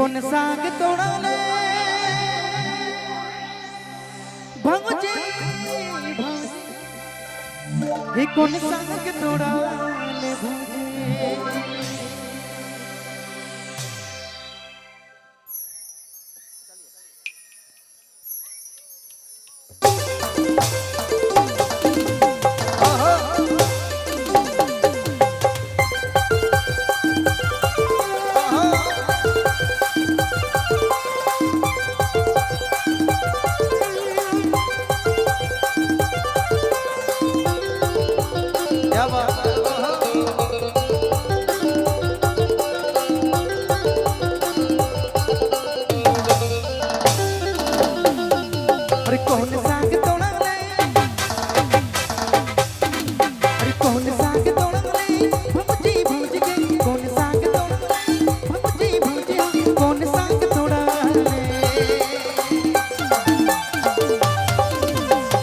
कौन साग तोड़ले भौजी हे कौन साग तोड़ले भौजी। क्या बात है? अरे कौन साग तोड़ले, अरे कौन साग तोड़ले भौजी भौजी के, कौन साग तोड़ले भौजी भौजी, कौन साग तोड़ले,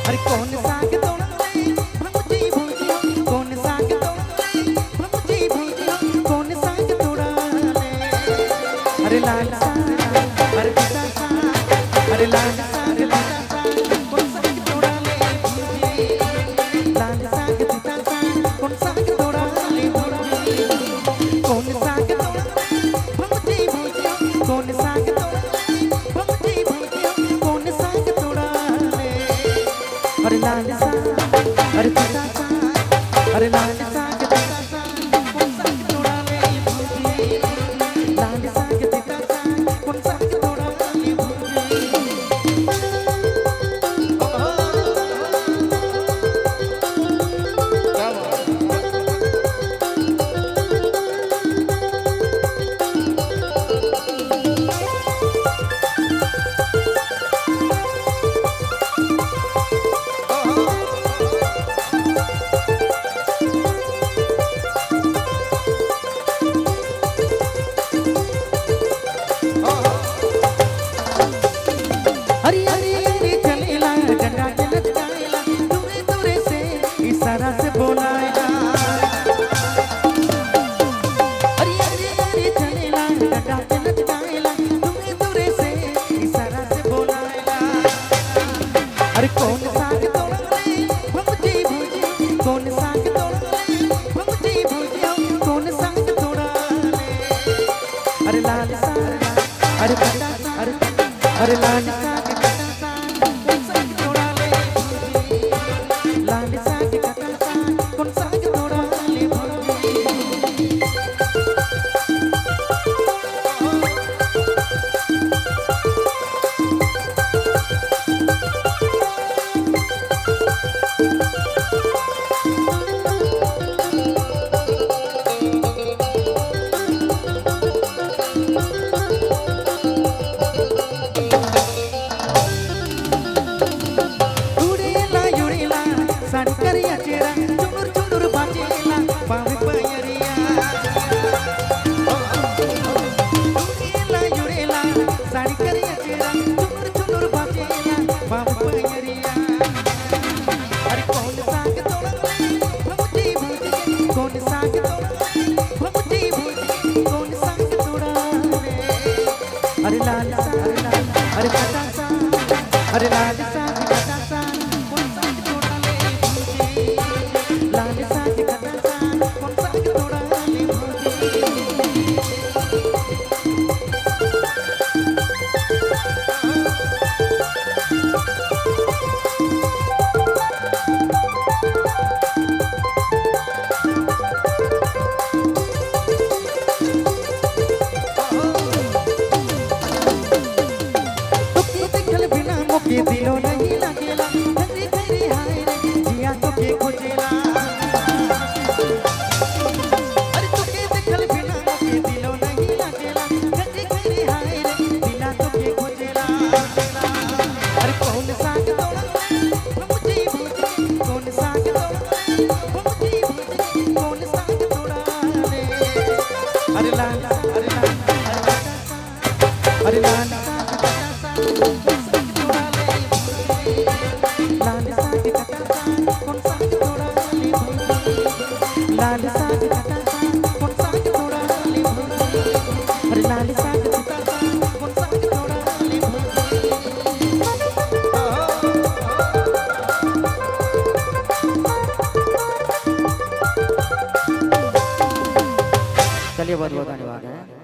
अरे कौन साग तोड़ले भौजी भौजी, कौन साग तोड़ले भौजी भौजी, कौन साग तोड़ले, अरे लाल साग, अरे पीला साग, अरे लाल साग पीला साग, कौन साग तोड़ले भौजी, लाल साग पीला साग, कौन साग तोड़ले भौजी, कौन साग तोड़ले भौजी भौजी, कौन साग तोड़ले भौजी भौजी, कौन साग तोड़ले, अरे लाल साग, अरे पीला साग, अरे लाल साग पीला साग, कौन साग तोड़ले भौजी, लाल साग पीला साग, कौन साग तोड़ले भौजी। क्या बात है? हरी हरी हरी चलेला डंडा के लचकाएला, दूरे दूरे से इशारा से बोलाएला, हरी हरी हरी चलेला डंडा के लचकाएला, दूरे दूरे से इशारा से बोलाएला, अरे कौन साग तोड़ले भौजी भौजी, कौन साग तोड़ले भौजी भौजी, कौन साग तोड़ले, अरे लाल साग, अरे पीला साग, अरे लाल साग पीला साग, कौन साग तोड़ले भौजी, लाल साग पीला साग, कौन साग तोड़ले भौजी। उड़ेला उड़ेला साड़ी करिया चेरा, चुनुर चुनुर बाजेला पावे पयरिया, उड़ेला उड़ेला साड़ी करिया चेरा, चुनुर चुनुर बाजेला पावे पयरिया, अरे कौन साग तोड़ले भौजी भौजी, कौन साग तोड़ले भौजी भौजी, कौन साग तोड़ले, अरे लाल साग, अरे पता साग, अरे लाल साग पता साग, कौन साग तोड़ले भौजी, लाल साग पता साग, कौन साग तोड़ले भौजी। तोके देखल बिना मोके दिलो नहीं लागेला, घरी घरी हाय रे जिया तोके खोजेला, अरे तोके देखल बिना मोके दिलो नहीं लागेला, घरी घरी हाय रे दिला तोके खोजेला, अरे कौन साग तोड़ले भौजी भौजी, कौन साग तोड़ले भौजी भौजी, कौन साग तोड़ले, अरे लाल, अरे लाल, अरे लाल साग पता साग, कौन साग तोड़ले भौजी, लाल साग पता साग, कौन साग तोड़ले भौजी, लाल साग पता साग, कौन साग तोड़ले भौजी, अरे लाल साग पता साग, चलिए, बहुत बहुत धन्यवाद है।